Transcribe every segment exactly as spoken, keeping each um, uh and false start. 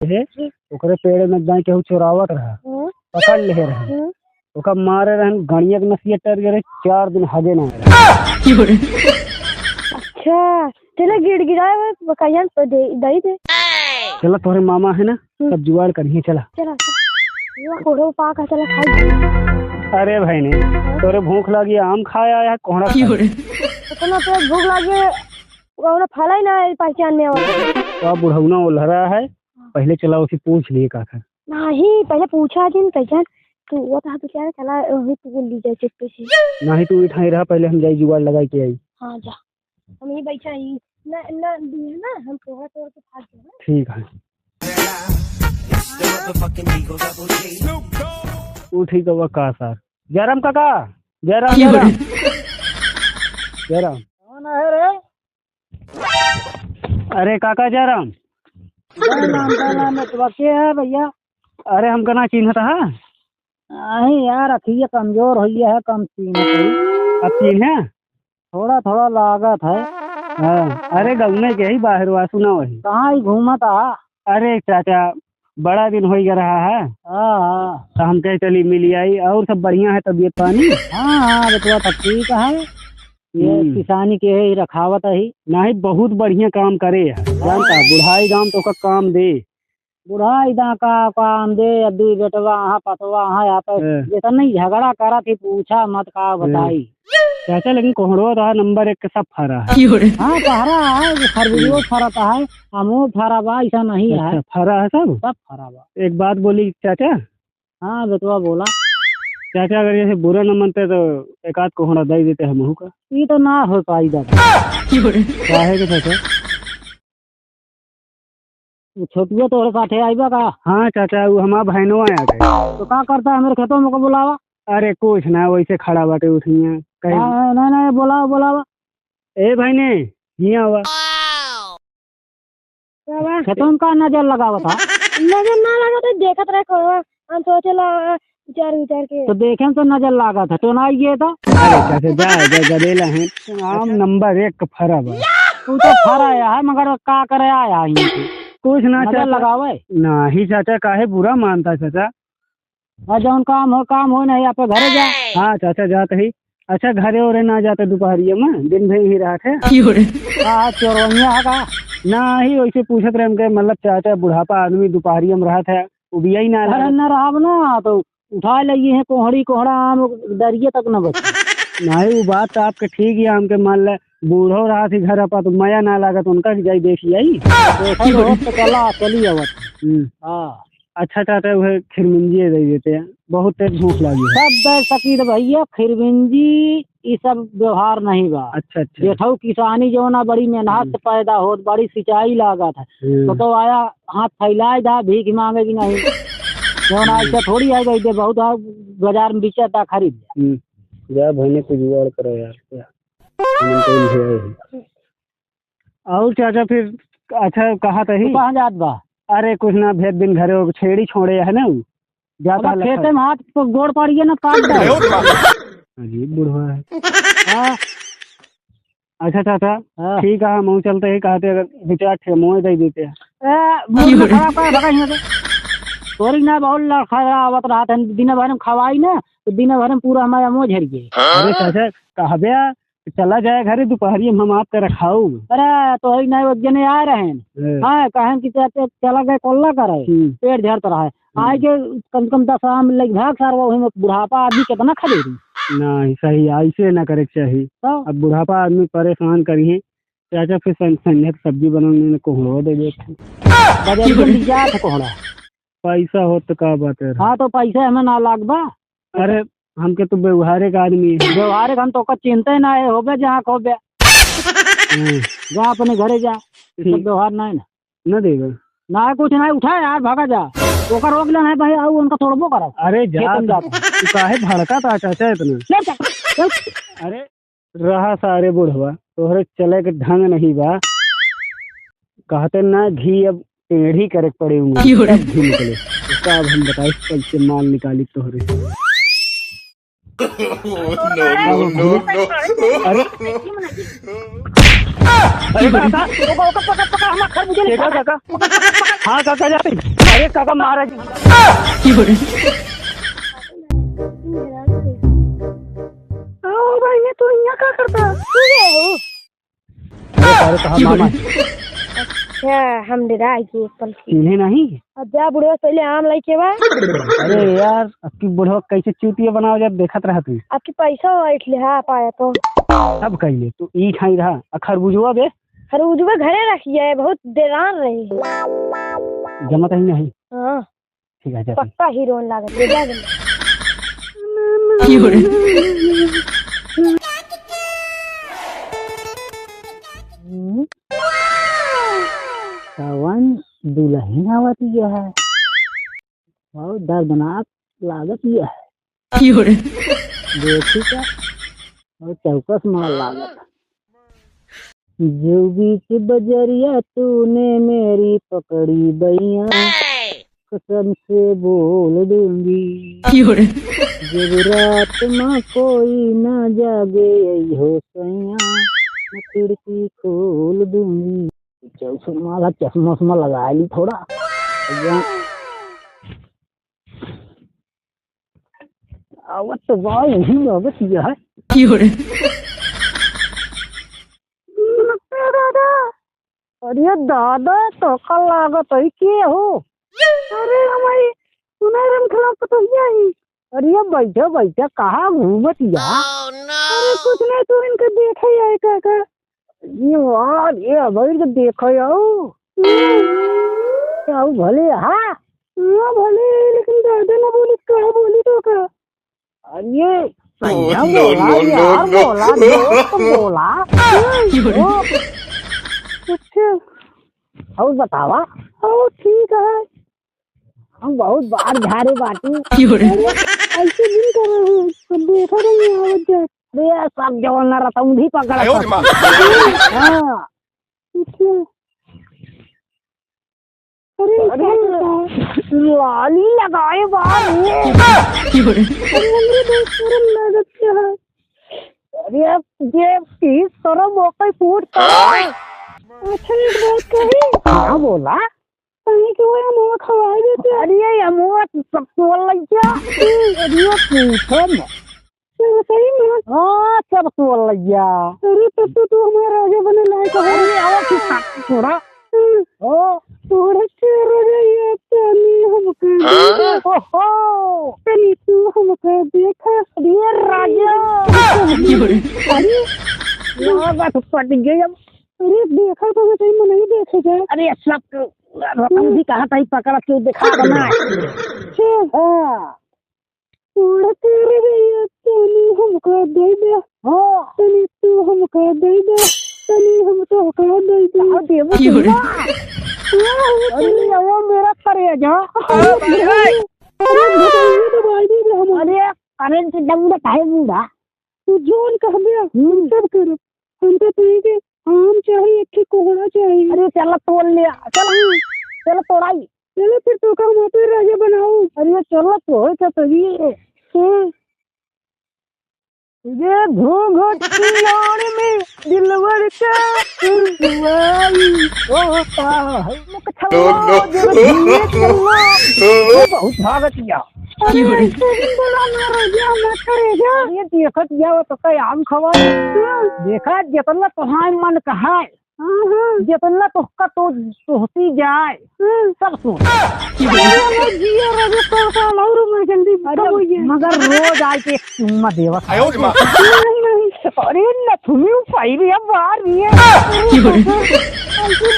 है, हम्म। ओकरे पेड़ में जाए केहू चोरावत रहा, हम्म। पकड़ ले रहे। हम्म। ओका मारे रहन, गड़िया के नसिया टर गए रहे, चार दिन हगे ना रहे। अच्छा, चला गिड़गिड़ाए हुए बकरियन पे दे, दई दे। चला, तोहरे मामा है ना, हम्म। सब जुगाड़ करिए, चला। चला, चला। ये कोढ़ो पा का चला खाई। अरे भाई ने, तोरे भूख लागी, आम खाए आया है, कोहड़ा खाए। इतना तेज भूख लागी, ओकरा फला ही ना है पहचान में आवत। तो अब बुढ़ौना ओल्हरा है, पहले चला उसे पूछ लिए का था। नहीं, पहले पूछा जिन कैसन, तू वो था बेचारा, चला वही तू बोल ली जाए चुप्पे से। नहीं, तू इठाई रहा, पहले हम जाई जुगाड़ लगाई के आई। हाँ, जा। हम ही बैठा ही। ना, ना, दिए ना, हम तोहरा तोड़ के भाग गए ना। ठीक है। तू ठीक है, का सर? जयराम काका, जयराम, जयराम। जयराम। कौन है रे? अरे काका जयराम। जयराम, जयराम, तो के है भैया? अरे हमका ना चिन्हत है। नहीं यार, अखिया कमजोर हुई है, कम चिन्हत है। अब चिन्हे? थोड़ा थोड़ा लागत है। हाँ, अरे गौने के ही बाहर वा, सुना वही। कहाँ ही घूमत आ? अरे चाचा, बड़ा दिन हो गया रहा है। हाँ, हाँ। तो हम कहे चली मिल आई, और सब बढ़िया है तबीयत पानी? हाँ, हाँ, बेटवा तो ठीक है। ये हम्म। किसानी के ही रखावत ही। नहीं, बहुत बढ़िया काम करे है। जानता है, बुढ़ाई गाम तो का काम दे। बुढ़ाई दा का काम दे, अद्दी बेटवा, हाँ, पतवा, हाँ, यहाँ पे हाँ। जैसा नहीं झगड़ा करत ही, पूछा मत का हाँ। बताई। चाचा, लेकिन कोहड़ो रहा नंबर एक के सब फरा है। हाँ, फरा है, ये खरबूजो फरता है, अमो फरा बा, ऐसा नहीं है। अच्छा, फरा है सब? सब फरा बा। एक बात बोली चाचा। हाँ, बेटवा बोला। चाचा, अगर जैसे बुरा न मनते तो एक आध कोहड़ा दे देते हमहू का। ये तो ना हो पाई दादा। काहे के चाचा? वो छोटुआ तोहरे साथे आइबा का? हाँ चाचा, वो हमार बहनवा आ गए। तो का करता है मेरे खेतों में को बुलावा? अरे कुछ ना, वैसे खड़ा बाटे उठिया कहीं। हाँ, नहीं, नहीं, बोलावा, बोलावा। ए भाई ने, हियाँ आवा। बाबा। खेतों का नजर लगावा था? नजर ना लगा तो देखत रहे को, हम सोचे ला विचार विचार के। तो देखे तो नजर लागा था, तो ना ये तो। अरे चाचा, जा, जा, गदेला है। आम नंबर एक का फरा बा। तू तो फरा आया है, मगर का करे आया है यहाँ पे? कुछ ना नजर चाचा। लगावे। नहीं चाचा, काहे बुरा मानता चाचा? और जौन काम हो, काम हो, नहीं आप घरे जा। हाँ चाचा, जात ही। अच्छा, घरे ओरे ना जाते दोपहरिया में, दिन भर ही रहत है। हाँ, चोरवनिया है का? ना ही वैसे पूछत रहे हमके, मतलब चाचा बुढ़ापा आदमी दोपहरिया में रहत है, उबिया ही ना अरे रहत। ना रहब ना, तो उठा लगी है कोहड़ी कोहड़ा आम, डरिए तक न बचे। नहीं, वो बात तो आपके ठीक ही, हमके मान ले बूढ़ो रहत ही घर पर तो मया ना लागत, उनका के जाई देखी आई। देखो तो चला, चली आवत। हम्म। हाँ। अच्छा चाचा, वह खिरमिंजी दे देते हैं, बहुत तेज भूख लगी है। सब दे सकी रे भैया, खिरमिंजी ई सब व्यवहार नहीं बा। अच्छा, अच्छा। जेठऊ किसानी जो ना बड़ी मेहनत हम्म। से पैदा होत, बड़ी सिंचाई लागत है। हम्म। तो, तो आया हाथ फैलाए दा, भीख मांगे कि नहीं। जो ना ऐसे थोड़ी है, गई दे बहुत आ, बाजार में बिचत आ, खरीद ले। हम्म। जा भाई ने कुछ जुगाड़ करो यार, क्या? हम तो ये है। और चाचा फिर, अच्छा, कहा तही? तू कहाँ जात बा? अरे, कुछ ना, भेज दिन घरे, वो छेड़ी छोड़े है ना, उ। जाता अब है खेते लखन। में हाथ तो गोड़ पड़िए ना, काट दे। अजीब बुढ़वा है। हाँ। अच्छा चाचा, हाँ। ठीक है, हम चलते ही, कहते अगर दो चार ठे मोए दे देते हैं। ए, मूड में खराब कर, भगा यहाँ से। तोरी ना बहुत लड़खड़ा आवत रहत है, दिन भर में खवाई ना, तो दिन भर में पूरा हमारा मुँह झड़ गया। अरे चाचा, कहबे चला जाए घरे, दोपहरिया में हम आपका रखाऊ। अरे, तो ही नहीं, एक जने आ रहे हैं। हाँ। हाँ, कहें कि ते, ते चला गए कोल्ला करे, हम्म। पेट झड़त रहा है। हम्म। आए के कम से कम दस आम लेके भाग सार, वही में बुढ़ापा आदमी कितना खदेड़ी। नहीं, सही, ऐसे ना करे के चाही। तो? अब बुढ़ापा आदमी परेशान करिए। चाचा फिर सं-, संझा के सब्जी बनाने में कोहड़ो दे देते। बजरिया में बिक जात है कोहड़ा। पैसा हो तो का बात है? हाँ, तो पैसा हमें ना लाग बा। अरे, हमके तो व्यवहारिक आदमी है। व्यवहारिक हम तो ओकर चिंता ही ना है, होबे जहाँ खोबे। हम्म। जा अपने घरे जा, ये सब ठीक। व्यवहार ना है ना। ना देगा। ना कुछ ना, उठा यार, भागा जा। ओकर रोक लेना है भाई, आऊ उनका तोड़बो करो। अरे जा, खेत में जाके। तू काहे भड़का था चाचा इतना? ले जा, चल। अरे रहा सारे बुढ़वा, तोहरे चले के ढंग नहीं बा। कहते ना घी अब टेढ़ी करे के पड़े हुए, क्यों रे? तब घी निकले। उसका अब हम बताई कैसे माल निकाली तोहरे। No, no, no, no। अरे, अरे काका, ओका, ओका पकड़, पकड़, हमार खरबूजा ले काका, खा। काका। हाँ काका, जाते। अरे काका, मारा जी। ओ भैया, तू यहाँ का करता? अरे, अरे, कहाँ मामा? अच्छा, हम डेराइ गए एक पल के। चिन्हे नहीं? अब जा बुढ़वा, पहले आम लाइ के बा। अरे यार, अब की बुढ़वा कैसे चूतिया बनावा जात, देखत रहा तू। अब की पैसा वाइट ले, हाँ, पाया तो। सब कइले, तू ई खाई रहा, आ खरबूजवा बे? खरबूजवा घरे रखिए, बहुत डेरान रही। जमा कहीं नहीं। हाँ। ठीक है, जा। पक्का हीरोइन लागत है, जा जल्दी। हम्म? कवन दुलहिन आवत यह है? बहुत दर्दनाक लागत यह है। देखी का? और चौकस मार लागत। जो बीच बजरिया तूने मेरी पकड़ी बइया, कसम से बोल दूंगी। जब रात में कोई ना जागे, यही हो सैया, मैं खिड़की खोल दूंगी। चौसर माला चश्मा उश्मा लगा ली थोड़ा। आवत तो बा, यही लागत यह है। नमस्ते दादा। अरे दादा, तो का लागत है, के हो? अरे हमारी सुनाई राम खिलाफ पतोहिया ही। अरे बैठा बैठा, कहाँ घूमत या? अरे कुछ नहीं, तू इनका देखे आए काका। ये वाह, ये अबैर के देखो याऊ। याऊ भले, हाँ? हाँ, भले, लेकिन ज्यादा ना बोली, कहाँ बोली तो का? अरे, सैया बोला, यार बोला, दोस्त बोला। ओ, अच्छा। और बतावा? ओ, ठीक है। हम बहुत बार झारे बाटी। अरे, ऐसे दिन कर रहे हैं, सब देखा रहे हैं, आवत जात। अरे, सब जवन न रहता, उंधी पकड़ आयो रे माँ। हाँ। अच्छा। अरे, अरे, का करता? लाली लगाए बा। अरे, हमरे दोस्त शर्म लागत क्या है? अरे, ये की शर्म ओके फूट का। अच्छा, एक बात कही। हाँ, बोला। कहीं के वो अमुआ खवाए देते। अरे, ये अमुआ सब तोड़ लग गया। अरे, पूछो मत। चल, सही में? हाँ, सब तोड़ लग गया। अरे, तब तो तू हमारा राजा बने लायक है। अरे, आओ, ठीक ठाक थोड़ा। हम्म। ओ। तोड़ के रजैया तनी हमका देखा। ओहो। तनी तू हमका देखा। अरे, राजा। अरे, ये बात फट गई अब। अरे, देखा तो बताई, मन ही देखे जा। अरे, सब रतन भी कहा था, पकड़ के दिखा बना। हाँ। उड़त रहिया तनी हमका दे दे। हाँ। तनी तू हमका दे दे। तनी हम तोहका दे दे। का देबू की हो रे? तुमका? हाँ, हम अरे, तनी वो मेरा करेजा। अरे, अरे, अरे, अरे, अरे, अरे, अरे, दम दे काहे बूढ़ा? तू जोन कहबे, हम्म। हम सब करब। हमका तनी के आम चाही, एक ठे कोहड़ा चाही। अरे चल तोड़ ले, चल, चल तोड़ाई। चलो फिर तो का हम आपे राजा बनाऊ। अरे चल तो है क्या तभी। हाँ। ये घूंघट की आड़ में दिलवर का सुनवाई होता है। मुख छल्लो, नो, नो। जब धीरे चलो। ये बहुत भागत गया। अरे, ऐसे दिन बोला ना रे, जा मत करे, जा। ये देखत जाओ तो कई आम खवा। हाँ। देखा, जितना तोहार मन कहाए, हाँ, हाँ। जितना तोहका तो, तोहती जाए, हाँ। सब सुन। अरे, जिया रे, तो, तो, और मैं जल्दी अरे, कब हो गया? मगर रोज आए के एक चुम्मा देवत। आयो रे माँ। नहीं, नहीं। अरे, नथुनी उपाई रे, अब बाहर भी है। ऐसे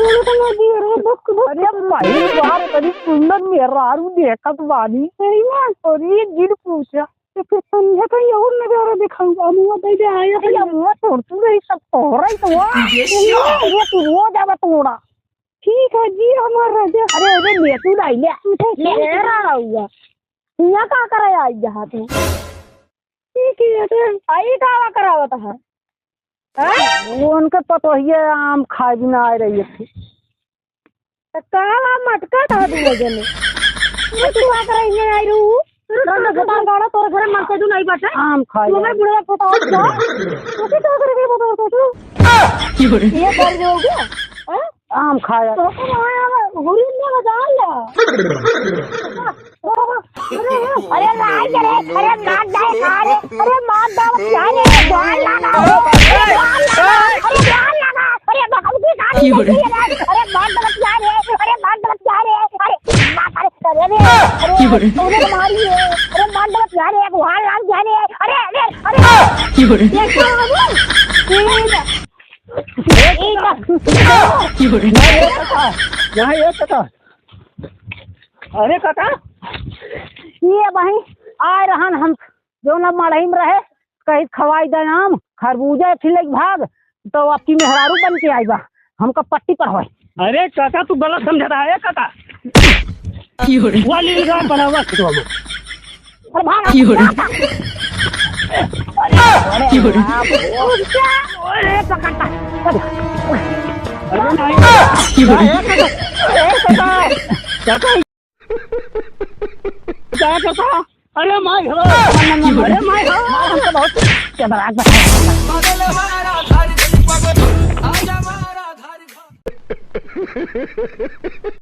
बोलो तो ना जिया रे, बक, बक। अरे, भाई, बाहर कभी सुंदर मेहरारू देखत बानी। सही में? अरे, जिन पूछा। तो फिर संझा कहीं और नजारा दिखाऊंगा। अमुआ दे दे आया अरे, है। अमुआ तोड़ तू रही, सब तोड़ रही तो। ये ये तू रोज आवा तोड़ा। ठीक है जी, हमार राजा। अरे, अरे, ले तू लाई ले। उठे ले। ले रहा हुआ। यहाँ का करे आई यहाँ तू? ठीक है, तो आई का करावत है? हैं? वो उनके पतोहिए आम खाए बिना आए रही थी। त काला मटका ढा दिया जने। मटका करे इने आई रहू। रंग भतार गाड़ा तोरे घरे मार के दू नहीं बाटे। आम खाए तू हमें यार। बुढ़वा फोटा हो जा। तू क्या करे के बता तू? ये कर दे हो गया? हैं? आम खाया। तो को आया हुरी में बजा लिया। अरे भाई, अरे, अरे मार दे, अरे, अरे मार दे, क्या रे, जान लगा, अरे जान लगा, अरे जान लगा, अरे भगवती जान लगी है, अरे मार दे, क्या रे, अरे मार दे, क्या रे, अरे मार, अरे, अरे, अरे, तूने तो मारी है, अरे मार दे, क्या रे, भगवान राम क्या रे, अरे, अरे, अरे, ये क्या है? ये क्या? ये क्या? नहीं, ये कथा, नहीं, ये कथा। अरे काका, ये वहीं आए रहन हम, जो न मड़ई में रहे, कहीं खवाई दे आम, खरबूजा खिले के भाग, तो आपकी मेहरारू बन के आई बा, हमका पट्टी पढ़वाई। अरे काका, तू गलत समझता है काका। की हो रे? वो लील गाय बनावा खिचवा में। अरे भाग। की हो रे? अरे, अरे, की हो रे? अरे, पकड़ता। अरे नहीं। की हो रे? अरे काका, काका, काका, अरे माई हो, अरे माई हो, हम तो बहुत चबराक बा।